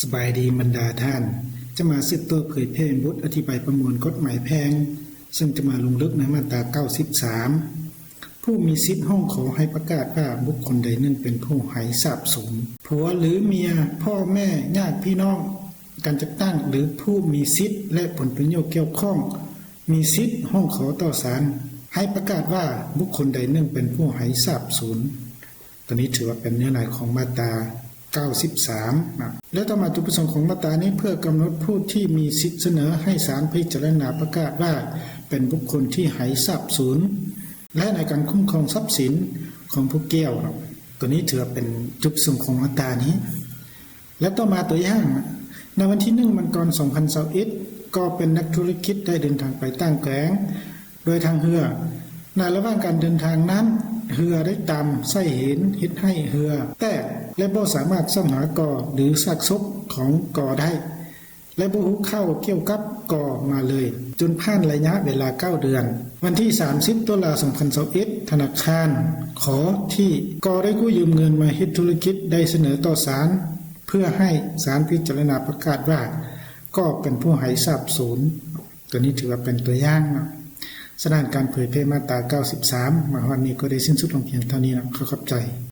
ສະບາຍດີບັນດາທ່ານ, ຈະມາສືບຕໍ່ເຜີຍແຜ່ບົດອະທິບາຍປະມວນກົດໝາຍແພ່ງ, ເຊິ່ງຈະມາລົງເລິກໃນມາດຕາເກົ້າສິບສາມ ຜູ້ມີສິດຮ້ອງຂໍໃຫ້ປະກາດວ່າບຸກຄົນໃດໜຶ່ງເປັນຜູ້ຫາຍສາບສູນ. ຜົວຫຼືເມຍ, ພໍ່ແມ່, ຍາດພີ່ນ້ອງ, ການຈັດຕັ້ງ ຫຼື ຜູ້ມີສິດ ແລະ ຜົນປະໂຫຍດກ່ຽວຂ້ອງ ມີສິດຮ້ອງຂໍຕໍ່ສານໃຫ້ປະກາດວ່າບຸກຄົນໃດໜຶ່ງເປັນຜູ້ຫາຍສາບສູນ. ຕົວນີ້ຖືວ່າເປັນເນື້ອໃນຂອງມາດຕາເກົ້າສິບສາມນະ. ແລະ ຕໍ່ມາ ຈຸດປະສົງຂອງມາດຕານີ້ເພື່ອກຳນົດຜູ້ທີ່ມີສິດສະເໜີໃຫ້ສານພິຈາລະນາປະກາດວ່າເປັນບຸກຄົນທີ່ຫາຍສາບສູນ ແລະ ໃນການຄຸ້ມຄອງຊັບສິນຂອງຜູ້ກ່ຽວເນາະ. ຕົວນີ້ຖືວ່າເປັນຈຸດປະສົງຂອງມາດຕານີ້. ແລະ ຕໍ່ມາຕົວຢ່າງ, ໃນວັນທີໜຶ່ງ ມັງກອນ ສອງພັນຊາວເອັດ ກໍເປັນນັກທຸລະກິດໄດ້ເດີນທາງໄປຕ່າງແຂວງ ໂດຍທາງເຮືອ. ໃນລະຫວ່າງການເດີນທາງນັ້ນ ເຮືອໄດ້ຕຳໃສ່ຫີນເຮັດໃຫ້ເຮືອແຕກ ແລະ ບໍ່ສາມາດຊອກຫາກໍ ຫຼື ຊາກສົບຂອງກໍໄດ້ ແລະ ບໍ່ຮູ້ຂ່າວກ່ຽວກັບກໍມາເລີຍ ຈົນຜ່ານໄລຍະເວລາເກົ້າເດືອນ. ວັນທີສາມສິບ ຕຸລາ ສອງພັນຊາວເອັດ ທະນາຄານ ຂອ ທີ່ກໍໄດ້ກູ້ຢືມເງິນມາເຮັດທຸລະກິດ ໄດ້ສະເໜີຕໍ່ສານ ເພື່ອໃຫ້ສານພິຈາລະນາປະກາດວ່າກໍເປັນຜູ້ຫາຍສາບສູນ. ຕົວນີ້ຖືວ່າເປັນຕົວຢ່າງເນາະ. ສະນັ້ນ ການເຜີຍແຜ່ມາດຕາເກົ້າສິບສາມ ມາຮອດນີ້ກໍໄດ້ສິ້ນສຸດລົງພຽງເທົ່ານີ້ເນາະ. ຂໍຂອບໃຈ.